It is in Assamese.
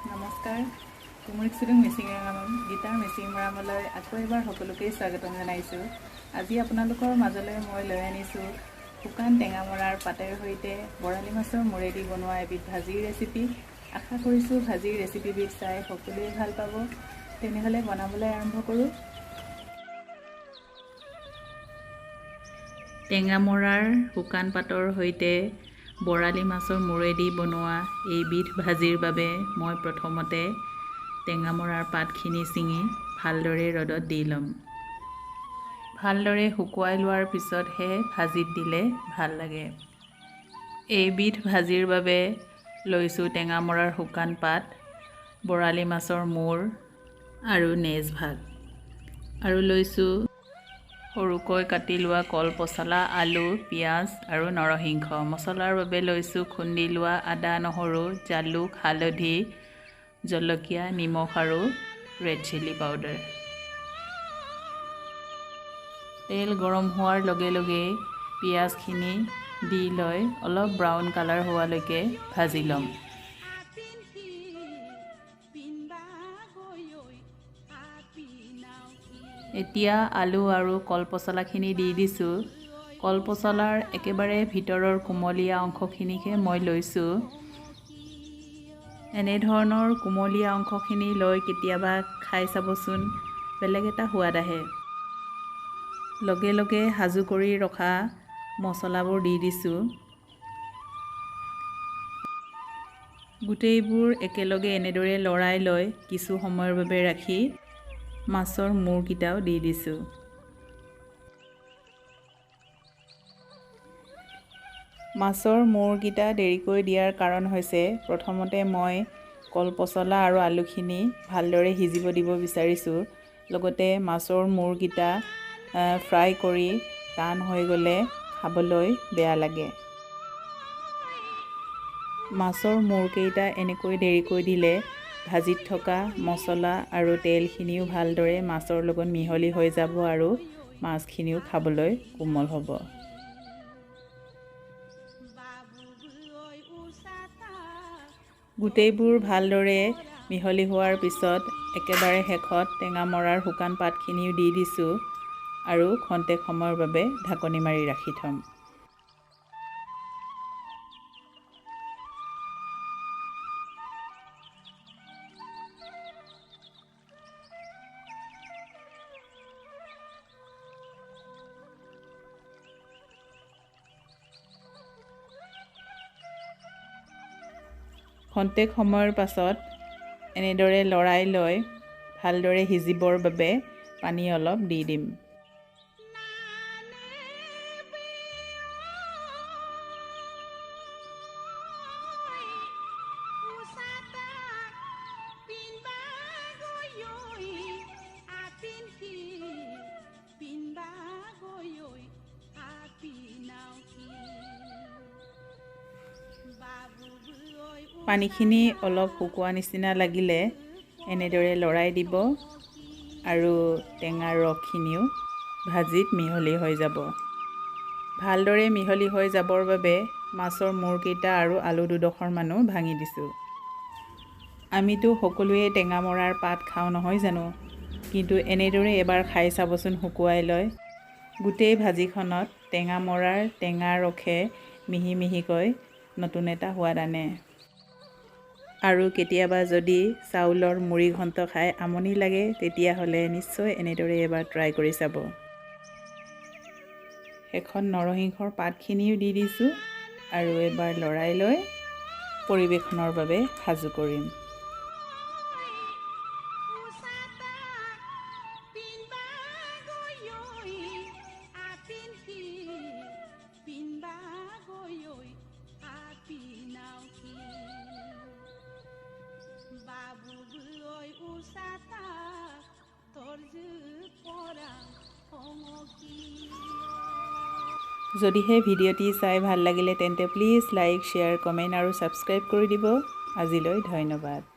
নমস্কাৰ, কুমুৰিক চুলুং মিচিং গীতাৰ মিচিং মৰামলৈ আকৌ এবাৰ সকলোকেই স্বাগতম জনাইছোঁ। আজি আপোনালোকৰ মাজলৈ মই লৈ আনিছোঁ শুকান টেঙামৰাৰ পাতেৰ সৈতে বৰালি মাছৰ মূৰেদি বনোৱা এবিধ ভাজিৰ ৰেচিপি। আশা কৰিছোঁ ভাজিৰ ৰেচিপিবিধ চাই সকলোৱে ভাল পাব। তেনেহ'লে বনাবলৈ আৰম্ভ কৰোঁ। টেঙামৰাৰ শুকান পাতৰ সৈতে বৰালি মাছৰ মূৰেদি বনোৱা এইবিধ ভাজিৰ বাবে মই প্ৰথমতে টেঙামৰাৰ পাতখিনি ছিঙি ভালদৰে ৰ'দত দি ল'ম। ভালদৰে শুকুৱাই লোৱাৰ পিছতহে ভাজিত দিলে ভাল লাগে। এইবিধ ভাজিৰ বাবে লৈছোঁ টেঙামৰাৰ শুকান পাত, বৰালি মাছৰ মূৰ আৰু নেজ ভাগ, আৰু লৈছোঁ সৰুকৈ কাটি লোৱা কল পচলা, আলু, পিঁয়াজ আৰু নৰসিংহ। মছলাৰ বাবে লৈছোঁ খুন্দি লোৱা আদা, নহৰু, জালুক, হালধি, জলকীয়া, নিমখ আৰু ৰেড চিলি পাউডাৰ। তেল গৰম হোৱাৰ লগে লগেই পিঁয়াজখিনি দি লৈ অলপ ব্ৰাউন কালাৰ হোৱালৈকে ভাজি ল'ম। এতিয়া আলু আৰু কল পচলাখিনি দি দিছোঁ। কল পচলাৰ একেবাৰে ভিতৰৰ কুমলীয়া অংশখিনিহে মই লৈছোঁ। এনেধৰণৰ কুমলীয়া অংশখিনি লৈ কেতিয়াবা খাই চাবচোন, বেলেগ এটা সোৱাদ আহে। লগে লগে সাজু কৰি ৰখা মছলাবোৰ দি দিছোঁ। গোটেইবোৰ একেলগে এনেদৰে লৰাই লৈ কিছু সময়ৰ বাবে ৰাখি মাছৰ মূৰকেইটাও দি দিছোঁ। মাছৰ মূৰকেইটা দেৰিকৈ দিয়াৰ কাৰণ হৈছে প্ৰথমতে মই কল পচলা আৰু আলুখিনি ভালদৰে সিজিব দিব বিচাৰিছোঁ। লগতে মাছৰ মূৰকেইটা ফ্ৰাই কৰি টান হৈ গ'লে খাবলৈ বেয়া লাগে। মাছৰ মূৰকেইটা এনেকৈ দেৰিকৈ দিলে ভাজিত থকা মছলা আৰু তেলখিনিও ভালদৰে মাছৰ লগত মিহলি হৈ যাব আৰু মাছখিনিও খাবলৈ কোমল হ'ব। গোটেইবোৰ ভালদৰে মিহলি হোৱাৰ পিছত একেবাৰে শেষত টেঙামৰাৰ শুকান পাতখিনিও দি দিছোঁ আৰু খন্তেক সময়ৰ বাবে ঢাকনি মাৰি ৰাখি থ'ম। খন্তেক সময়ৰ পাছত এনেদৰে লৰাই লৈ ভালদৰে সিজিবৰ বাবে পানী অলপ দি দিম। পানীখিনি অলপ শুকোৱা নিচিনা লাগিলে এনেদৰে লৰাই দিব আৰু টেঙাৰ ৰসখিনিও ভাজিত মিহলি হৈ যাব। ভালদৰে মিহলি হৈ যাবৰ বাবে মাছৰ মূৰকেইটা আৰু আলু দুডোখৰমানো ভাঙি দিছোঁ। আমিতো সকলোৱে টেঙামৰাৰ পাত খাওঁ নহয় জানো, কিন্তু এনেদৰে এবাৰ খাই চাবচোন শুকুৱাই লৈ। গোটেই ভাজিখনত টেঙামৰাৰ টেঙা ৰসে মিহি মিহিকৈ নতুন এটা সোৱাদ আনে। আৰু কেতিয়াবা যদি চাউলৰ মুড়ি ঘণ্ট খাই আমনি লাগে তেতিয়াহ'লে নিশ্চয় এনেদৰে এবাৰ ট্ৰাই কৰি চাব। শেষত নৰসিংহৰ পাতখিনিও দি দিছোঁ আৰু এবাৰ লৰাই লৈ পৰিৱেশনৰ বাবে সাজু কৰিম। যদিহে ভিডিঅ'টি চাই ভাল লাগিলে তেন্তে প্লিজ লাইক, শ্বেয়াৰ, কমেণ্ট আৰু ছাবস্ক্ৰাইব কৰি দিব। আজিলৈ ধন্যবাদ।